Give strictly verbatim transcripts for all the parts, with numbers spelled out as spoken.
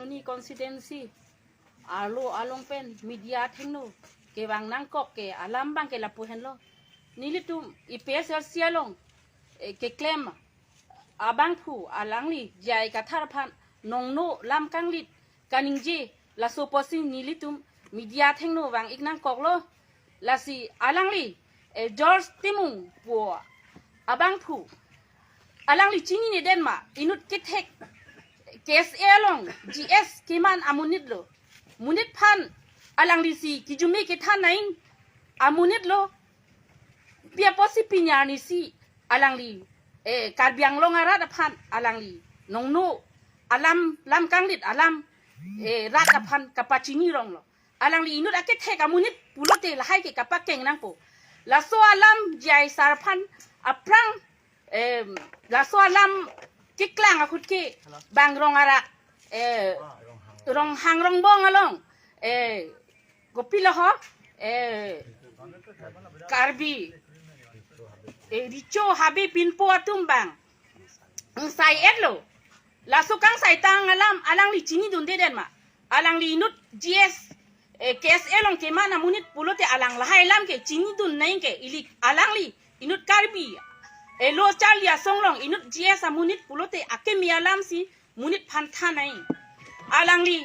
Ni constituency arlo along pen media athengno kevang nangkok ke alam abang ke lapu henlo. Nelitum A P H L C along, eh, keklem abangphu alangli J I Kathar aphan nongno lam kanglit kaningje laso apotsi nelitum media athengno vang-ik nangkoklo. Lasi alangli, eh, George Timung pu abangphu, alangli chinine det ma, inut kethek K S A along G S keman amonit lo. Monit aphan alangli si kijume kethan nang amonit lo. Pi apotsi pini arni si alangli, eh, Karbi Anglong arat aphan alangli nongno alam, lam kanglit alam, eh, rat aphan kapachini ronglo. Alangli inut akethek amonit pulote lahai ke kapakeng nangpo. Laso alam J I sir aphan aphrang, em, laso alam keklang ahut ke bang Rong Arak, eh, Ronghang Rongbong along, eh, kopilo ho, eh, Karbi, eh, Recho Habe Pinpo atum bang ingsai-etlo. Laso kangsaitang alam alangli chinidunde det ma. Alangli inut G S, eh, K S A along keman amonit pulote alang lahai alam ke chinidun nang ke, ili alangli inut Karbi, eh, lo Charli Asong along inut G S amonit pulote akeme alam si monit aphan than nang. Alangli,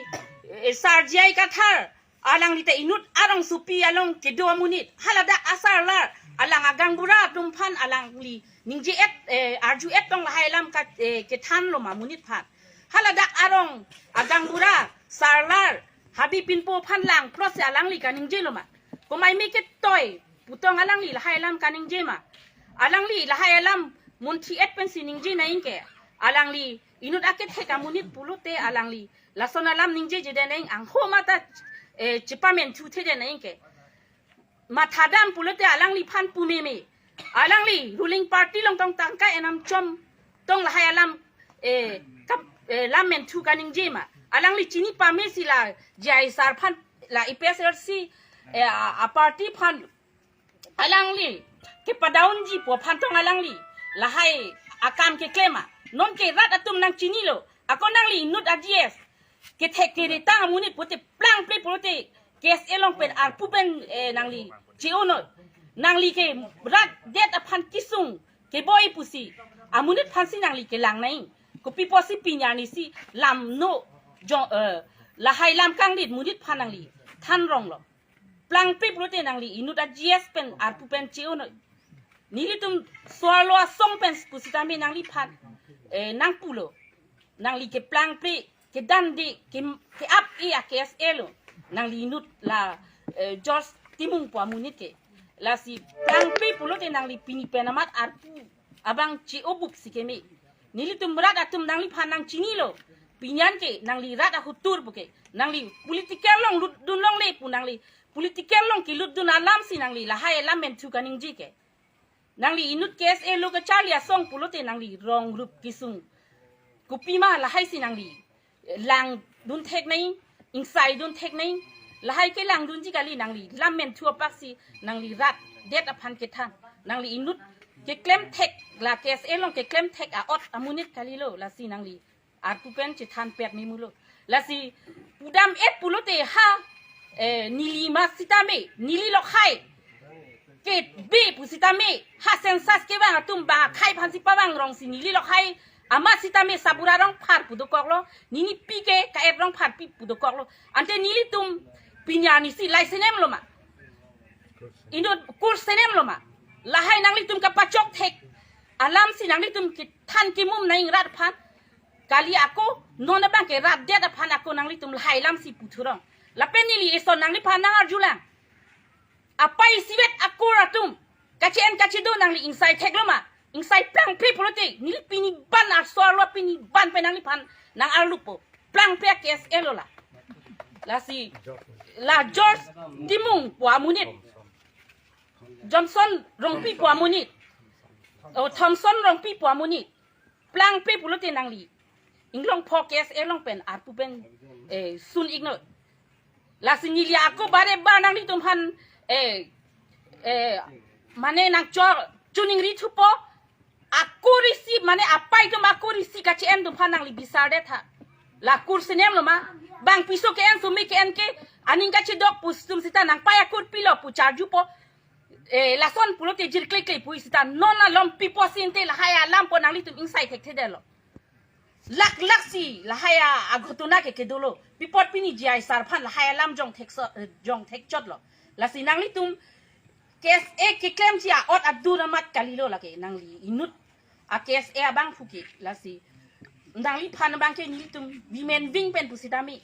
eh, sir J I Kathar, alangli te inut arongsopi along kedo amonit. Haladak asarlar, alang agaonbura atum aphan alangli ningje-et, eh, arju-et tong lahai alam ka, eh, kethanlo ma monit aphan. Haladak arong agaonbura, sarlar, Habe Pinpo aphan langplot si alangli kaningjelo ma. Komaime ketoi pu tong alangli lahai alam kaningje ma. Alangli lahai alam munthi-et pensi ningje nang ke. Alangli inut akethek amonit pulote alangli lason alam ningjejedet nang, angho mata, eh, chepamenthuthedet nang ke. Mathadam pulote alangliphan pumeme. Alangli ruling party along tong tangka enam chom tong lahai alam, eh, kap, eh, lam menthu kaningje ma. Alangli chini pame si la J I sir aphan, la A P H L C, eh, a, a party aphan alangli kepadaunji pu aphan tong alangli lahai akam keklem ma. Non ke rat atum nangchinilo. Ako nangli inut a G S kethek keretang amonit pulote plangple pulote K S A along pen arpu pen, eh, nangli che-o noi. Nangli ke rat det aphan kesung keboi pusi amonit aphan si nangli kelang nang. Kopi apotsi pini arni si lam no jo, eh, lahai lam kanglit monit aphan nangli than ronglo. Plangple pulote nangli inut a G S pen arpu pen che-o noi. Nelitum so-arlo asong pen pusitame nangliphan, eh, nangpulo. Nangli keplangple, kedande, ke, ke-ap-e a K S A lo. Nangli inut la, eh, George Timung pu amonit ke. Lasi plangple pulote nangli pini pen amat arpu abang che-o bup si keme. Nelitum rat atum nangliphan nangchinilo. Pini an ke nangli rat ahutur pu ke. Nangli political along lutdun longle pu nangli political along kelutdun alam si nangli lahai alam menthu kaningje ke. Nangli inut K S A lo kacharli asong pulote nangli rong rup kesung. Kopima lahai si nangli langdun thek nang, ingsaidun thek nang, lahai kelangdunji kali nangli lam menthu apak si nangli rat det aphan kethan. Nangli inut keklem thek la K S A along keklem thek a-ot amonit kalilo, lasi nangli arpu pen chethan pet memulo. Lasi pudam-et pulote ha, eh, neli ma sitame, neli lokhai kebe pusitame, ha census kevang atum bang akhai aphan si pavang rong si neli lokhai amat sitame Sabura Rongphar pu dokoklo, nini pi ke Ka-et Rongpharpi pu dokoklo. Ante nelitum pini arni si lai senemlo ma. Inut kur senemlo ma. Lahai nanglitum kapachok thek alam si nanglitum kethan kemum nang rat aphan. Kali ako, non abang ke rat det aphan ako nanglitum lahai alam si puthurong. Lapen neli eson nangliphan nangarjulang. Apai isivet akur atum kache-en kachedo nangli ingsai theklo ma. Ingsai plangple pulote neli pini ban arso arlo pini ban pen nangliphan nangarlupo. Plangple a K S A lo la. Lasi la George Timung pu amonit. Johnson Rongpi pu amonit. Oh, Thomson Rongpi pu amonit. Plangple pulote nangli Inglongpho K S A along pen arpu pen, eh, sun-iknoi. Lasi neli ako bare ba nanglitum aphan, eh, eh, mane nangchor choningri thupo. Akur isi, mane apai atum akur isi kache-en atum aphan nangli bisar detha. La kur senem lo ma. Bang piso ke-en, sumi ke-en ke, aning kachidok pu atum sita nangpai akur pilo pu charjupo. Eh, lason pulote jirklekle pu sita non alom pipo sinte lahai alam po nanglitum ingsai thekthedetlo. Lak lak si lahai a-ghotona ke kedolo. Pi apot pini J I sar aphan lahai alam jong thekso, eh, jong thekchotlo. Lasi nanglitum K S A keklemji a-ot adur amat kalilo lake nangli inut a K S A abangphu ke. Lasi nangliphan abangke nelitum women wing pen pusitame,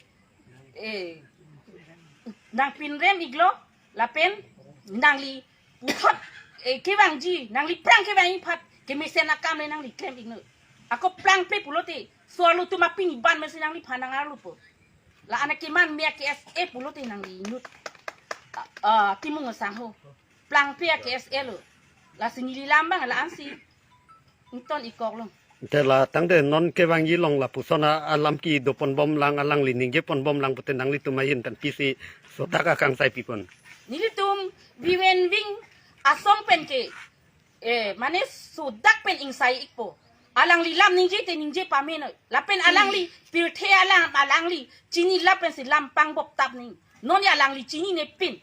eh, nangpinrem iklo lapen nangli puthot, eh, kevangji, nangli aphrang kevangji aphan kemesen akam le nangli klem iknon. Ako plangple pulote so-arlo atum apini ban mesi nangliphan nang-arlopo. La-an akeman me a K S A pulote nangli inut, ah, ah, Timung asangho. Plangple a K S A lo. Lasi neli lam abang la-ansi ington ikkoklo. Te la tangte non kevangji along lapuson a alam kedoponbomlang, alangli ningjeponbomlang pute nanglitum ahin pen pisi sotak akangsai pipon? Nelitum women wing asong pen ke, eh, mane sodak pen ingsai ikpo. Alangli lam ningje te ningje pamenoi. Lapen alangli pirthe alam alangli chini lapen si lam pangbop tap ning. Non ya alangli chininepin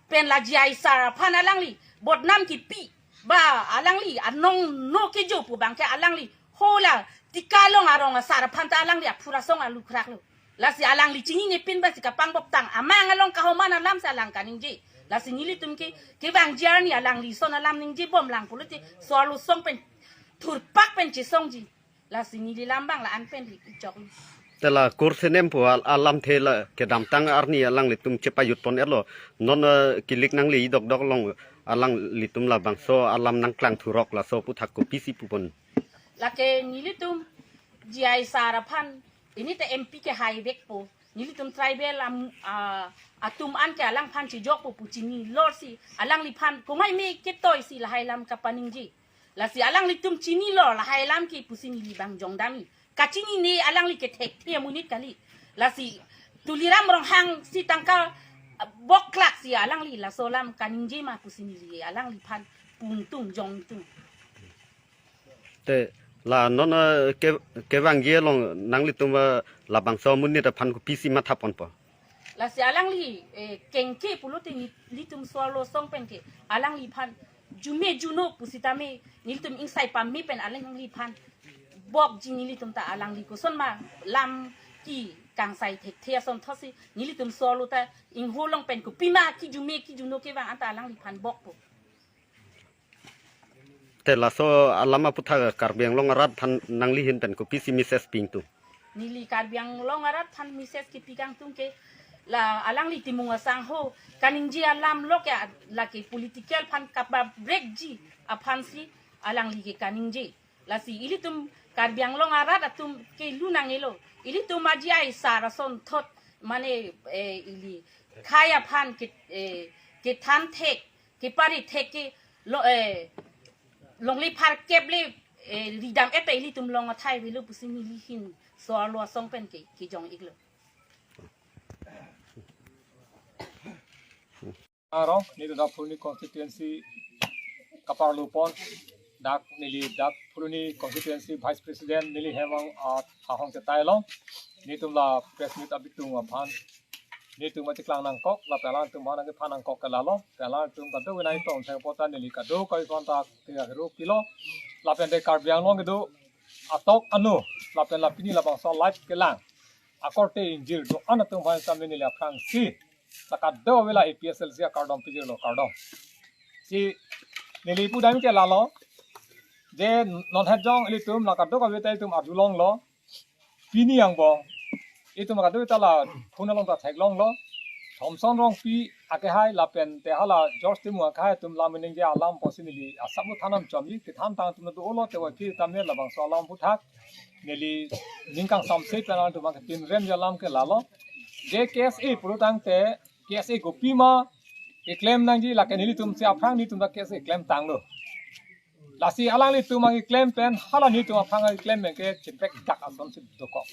pen la J I sar aphan alangli bodnam kipi. Ba alangli anong no kejo pu abangke alangli hala Tikalong arong asar aphan ta alangli aphurasong alukraklo. Lasi alangli chininepin ba si kapangbop tang amang along kahoman alam si alang kaningje. Lasi nelitum ke kevangji arni alangli son alam ningjebomlang pulote so-arlo asong pen thurpak pen chesongji. Lasi neli lam abang la-an pen ri ichok. Te la kur senem pu al-, alamthe la kedamtang arni alanglitum chepajutpon-etlo. Non, eh, kilik nangli idokdok along alanglitum labangso alam nangklang thurok laso aputhak kopisi pupon? Lake nelitum J I sar aphan, ini te M P ke haivekpo. Nelitum tribal am, ah, atum an ke alangphan chijokpo pu chinilo si alangliphan komai me ketoi si lahai alam kapaningje. Lasi alanglitum chinilo lahai alam ke pusi neli abang jongdamji. Kachinine alangli ke thekthe amonit kali. Lasi Tuliram Ronghang si tangka, ah, boklak si alangli laso alam kaningje ma pusi neli alangliphan pungtung jongtung. Te la non, eh, ke, kevangji along nanglitum, eh, labangso amonit aphan kopisi mathaponpo? Lasi alangli, eh, kengke pulote ni, nelitum so-arlo asong pen ke alangliphan jume juno pusitame nelitum ingsai pame pen alangliphan bokji. Nelitum ta alangli koson ma lam kekangsai thekthe asonthotsi nelitum so-arlo ta ingho along pen kopima kejume kejuno kevang anta alangliphan bokpo. Te laso alam aputhak Karbi Anglong arat aphan nangli ahin pen kopisi message pi ingtung? Neli Karbi Anglong arat aphan message kepi kangtung ke la alangli Timung asangho kaningje alam lo ke lake political aphan kapabrekji aphansi alangli ke kaningje. Lasi ilitum Karbi Anglong arat atum ke lunang elo. Ilitum aji ai sar asonthot mane, eh, ili khei aphan ke, eh, kethan thek, kepari thek ke lo, eh, longle pharkep le, eh, ridam-et ta ilitum long athai avelo pusi neli ahin so-arlo asong pen ke, kejong iklo. Arong, neli dak Phuloni constituency kaparlupon, dak neli dak Phuloni constituency vice president neli hemang a thahong ketai along, nelitum la press meet abitung aphan nelitum achiklang nangkok, lapen alangtum aphan nangkephan nangkok ke lalo, lapen alangtum kadokave nangtong thek apot ta neli kadokave aphan ta ke ahiru pilo, lapen te Karbi Anglong kedo atok anu, lapen la pini labangso live kelang akorte ingjir do-an atum aphan sitame neli aphrangsi la kadokave la A P H L C akardom pijirlo, kardom. Si neli pudam ke lalo, je non het jong ilitum la kadokave ta ilitum arjulonglo, pini angbong itum kadokave ta la phone along ta theklonglo, Thomson Rongpi akehai lapen te hala George Timung akehai atum lam ningje alam pusi neli asap mu thanam chomji, kethan tang atum do-olo te wai phi tame labangso alam aputhak neli ning kangsamse pen alangtum aphan kepinremji alam ke lalo. Je K S A pulo tangte K S A kopima keklem nangji, lake nelitum si aphrang nelitum ta K S A klem tanglo. Lasi alanglitum abang keklem pen hala nelitum aphrang keklem pen ke chepek dak ason si dokok.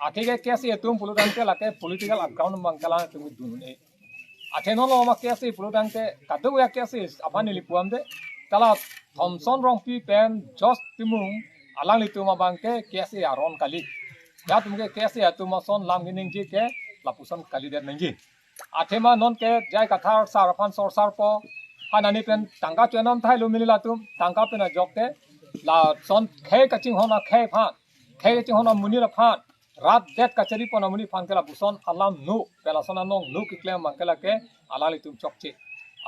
Athe ke K S A atum pulo tangte lake political account abang ke alangtum dun-e. Athe non lo ma K S A pulo tangte kadokave K S A aphan neli pu-amde, ta la Thomson Rongpi pen George Timung alanglitum abang ke K S A aron kali. Latum ke KSA atum ason lam keningje ke lapuson kalidet ningje. Athema non ke J I Kathar sar aphan sorsarpo. Hanani pen tangka chonom thai lo mili latum, tangka pen ajok te lason khei kachinghon akhei aphan, khei kachinghon amonit aphan, rat det kachari pon amonit aphan ke lapuson alam nu, pen lason anong nu keklem abang ke lake alanglitum chokche.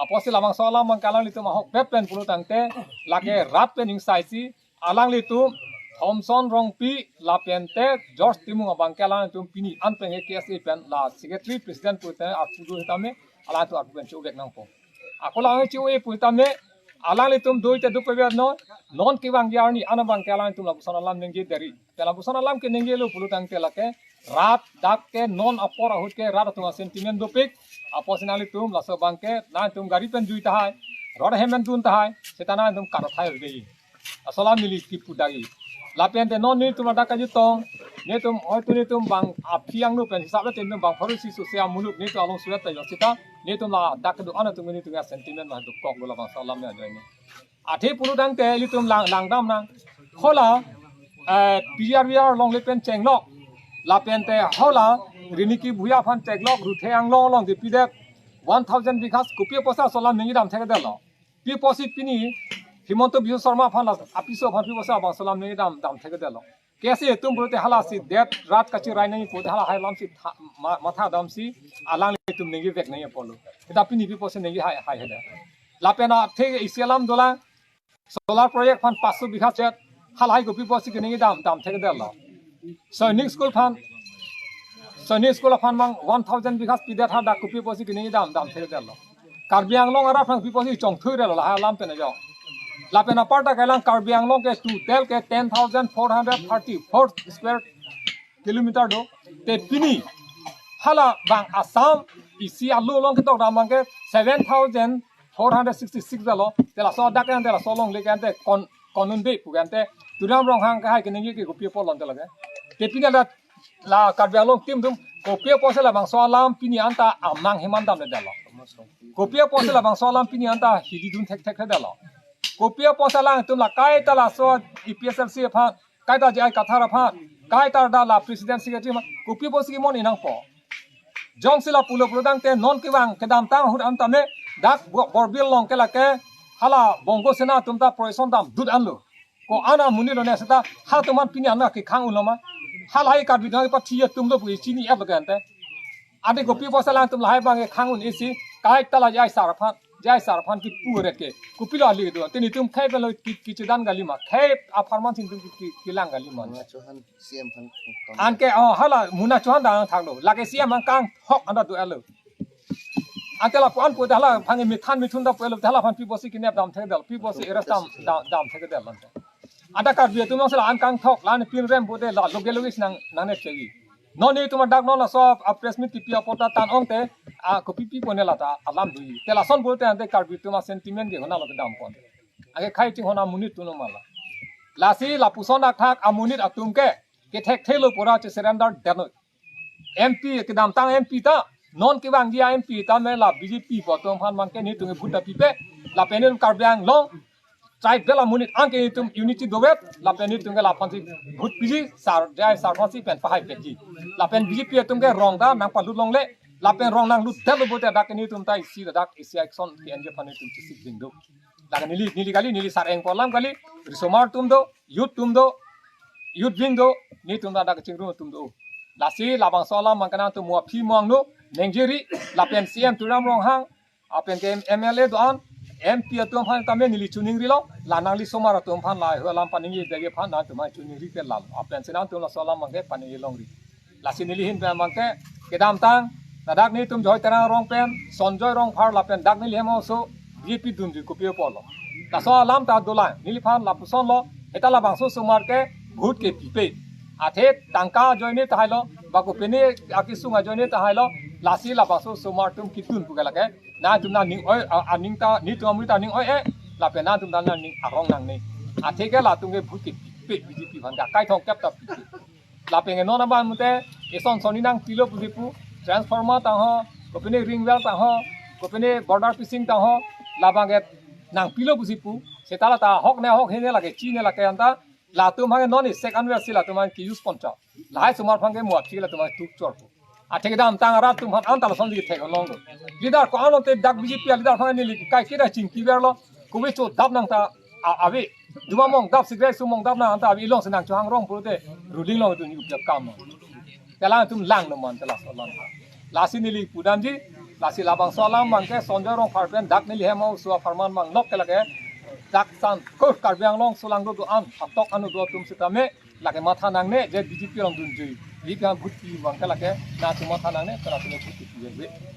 Apotsi labangso alam abang ke alanglitum ahokpet pen pulo tangte, lake rat pen ingsaisi alanglitum Thomson Rongpi lapen te George Timung abang ke alanglitum pini an pen ke KSA pen la secretary president pu te arpu do tame alanglitum arpu pen chuvek nangpo. Ako alanglitum chuve pu tame alanglitum doi te dupe non, non kevangji arni an abang ke alanglitum lapuson alam ningje deri. Te lapuson alam keningje lo pulo tangte lake rat dak ke non apor ahut ke rat atum asentiment dopik. Apotsi nanglitum laso abang ke nangtum gari pen jui tahai, rod hemen dun tahai, seta nangtum karo thai dei. Laso alam neli kipu dagi. Lapen te non netum ladak kajutong, netum oi tu netum bang aphi angno pen hisap le netum bang pharo isi sose amuluk netum along surat ta jok seta, netum ladak kedo-an atum netum ya sentiment ma dokok lo labangso alam ya ajoine. Athe pulo tangte ilitum lang langdam nang. Hala eh, PGR VGR longle pen chenglok. Lapen te hala Riniki Bhuya aphan chenglok, Ruthe Anglong along kepidet one thousand bighas, kopi apotsi laso alam ningje dam thekdetlo. Pi apotsi pini Himanta Biswa Sarma aphan la apiso aphan pi apotsi labangso alam ningje dam dam thekdetlo. KSA atum pulote halasi det rat kachirai nangji pulote hala hai alamsi tha-, ma-, matha damsi alanglitum ningje vek nangji apotlo. Kita pini pi apotsi ningje hai hai hede. Lapen athe isi alam dolang solar project aphan paso bigha chet, halahai kopi apotsi keningje dam dam thekdetlo. Sainik school aphan, Sainik school aphan mang one thousand bighas pidet hadak kopi apotsi keningje dam dam thekdetlo. Karbi Anglong arat aphan kopi apotsi chongthui relo lahai alam pen ajo. Lapen aparta kelang Karbi Anglong ke total ke ten thousand four hundred thirty-four square kilometer do. Te pini hala bang Assam isi alu along ketok dam abang ke seven thousand four hundred sixty-six dalo. Te laso adak ke ante laso along le ke ante kon konun be pu ke ante Tuliram Ronghang ke hai keningje ke kopi apot lo ante lake. Te pini la la Karbi Anglong team atum kopi apotsi labangso alam pini anta amang heman damledetlo. Kopi apotsi labangso alam pini anta hidi dun thekthekdetlo. Kopi apotsi alangtum la kaita laso APHLC aphan, kaita J I Kathar aphan, kaita dak la president secretary aphan, kopi apotsi kemon-i nangpo. Jongsi la pulo pulo tangte non kevang kedamtang ahut an tame dak Bo-, Borbil along ke lake hala Bongo Sena atum ta procession damdut anlo. Ko-an amonit lone seta halatum aphan pini an kekhang unlo ma. Halahai Karbi atum apathiya atum do pu chini-etlo ke ante. Ante kopi apotsi alangtum lahai abang kekhang un-isi kaita la J I sar aphan, J I sar aphan kipu ret ke. Kopilo ali do. Te netum khei pen lo ki, kichedan kali ma. Khei apharman si netum ki, ki, kelang kali ma. Muna Chauhan CM aphan kangthok. Anke, oh, hala Muna Chauhan ta kangthoklo. Lake CM abang kangthok anta do-etlo. Ante lapu-an pu hala abang mithan mithun ta pu-etlo, hala aphan pi apotsi kenep dam thekdetlo, pi apotsi arrest dam dam, dam thekdetlo ante. Anta Karbi atum nangsi la-an kangthok, la-an pinrem pu te la loge loge si nang, nangnep chegi. Non netum adak non laso a press meet kipi apot ta tan ong te, a kopipi pone lata alam do-i. Te lason pulote ante Karbi atum a sentiment ke hona lo kedam pon. Ake khei chinghon amonit atum lo ma la. Lasi lapuson athak amonit atum ke, kethekthelo pura che surrender detnoi. MP kedamtang MP ta, non kevangji a MP ta me la BJP pu atum aphan abang ke netum ke vote ta pipe, lapen netum Karbi Anglong tribal amonit an ke netum unity dovet, lapen netum ke la aphansi vote piji, sar, J I sar aphansi pen pahai petji. Lapen BJP atum ke rong ta nangpalut longle, lapen rong nanglutdetlo pulote dak netum ta isi dak isi action ke-enji aphan netum chesik ding do. Dak neli, neli kali, neli sareng pu alam kali, risomar atum do, youth atum do, youth wing do, netum ta dak chingrum atum do. Lasi labangso alam abang ke nangtum mo aphi mo angno, ningje ri, lapen CM Tuliram Ronghang, lapen ke MLA do-an, MP atum aphan tame neli choningrilo, la nangli somar atum aphan lahai alam paningjedetji aphan nangtum aphan choningri ke lalo. Lapen si nangtum laso alam abang ke paningje longri. Lasi neli ahin pen abang ke, kedamtang, ladak netum Joy Terang arong pen, Sonjoy Rongphar lapen dak neli hem also, BJP dunji kopi apotlo. Laso alam ta dolang, neliphan lapuson lo, heta labangso somar ke, vote ke pipe. Athe tangka ajoine tahailo, ba kopine akesung ajoine tahailo, lasi labangso somar atum kedun pu ke lake. Nangtum nangning oi, a, aning ta, netum amonit ta ning oi-e, lapen nangtum ta nangning arong nangne. Athe ke latum ke vote ke pipe BJP aphan ke, akai thomkep ta pipe. Lapen ke non abang mute, eson sonni nangpilo pusi pu, transformer tangho, kopine ring well tangho, kopine border fixing tangho, labang ke nangpilo pusi pu, seta lata ahok ne ahok hene lake chine lake anta, Latum hang non isek anwer si latum hang ki-use ponchot. Lahai osomar aphan ke muat si latum hang tuk chor. Atheke damtang arat atum aphan anta lason di thek along do. Leader ko-an te dak B J P leader aphan neli kai kida chingki verlo. Kobe chodap nang ta a- ave. Duma mongdap, cigarette su mongdap nang ta ave, along si nangchohang rong pulote ruling along tu ni upjap kam no. Te alangtum lang no man te laso alam. Lasi neli pudamji, lasi labangso alam abang ke Sonjoy Rongphar pen dak neli hem aso apharman abang lok ke lake dak san ko Karbi Anglong solangdo do-an, atok anu do atum sitame lake matha nangne je B J P along dunjui. Di kan vote pi abang ke lake nangtum matha nangne, nangtum vote pi pi.